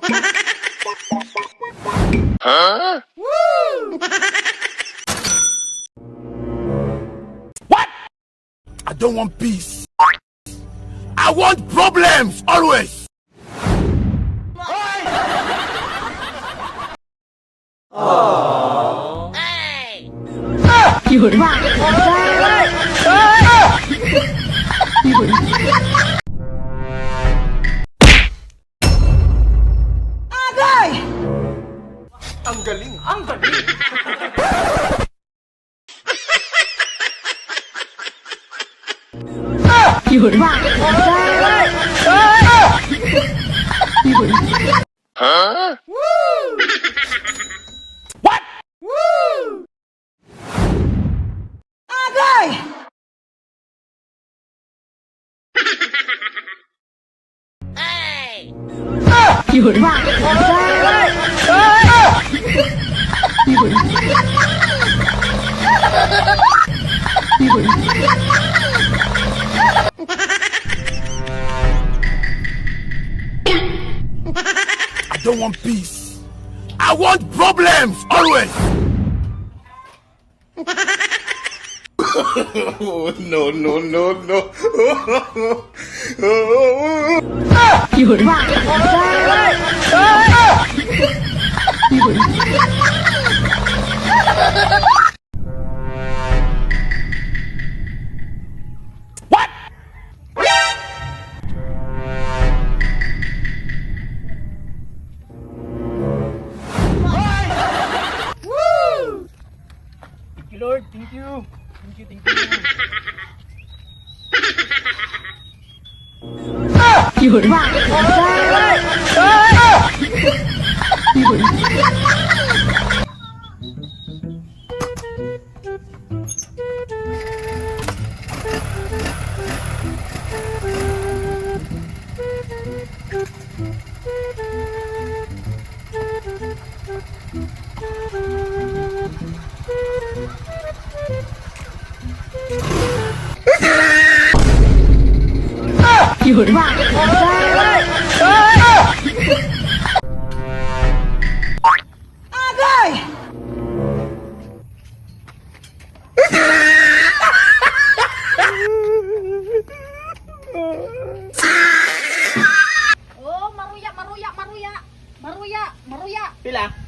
I don't want peace. I want problems always. Agay! Ang galing! Agay! I don't want peace. I want problems always. No, no, no, no. Thank you, Lord. Thank you. Thank you, thank you. Agay! Oh, maruya, maruya, maruya. Maruya, maruya. Pila?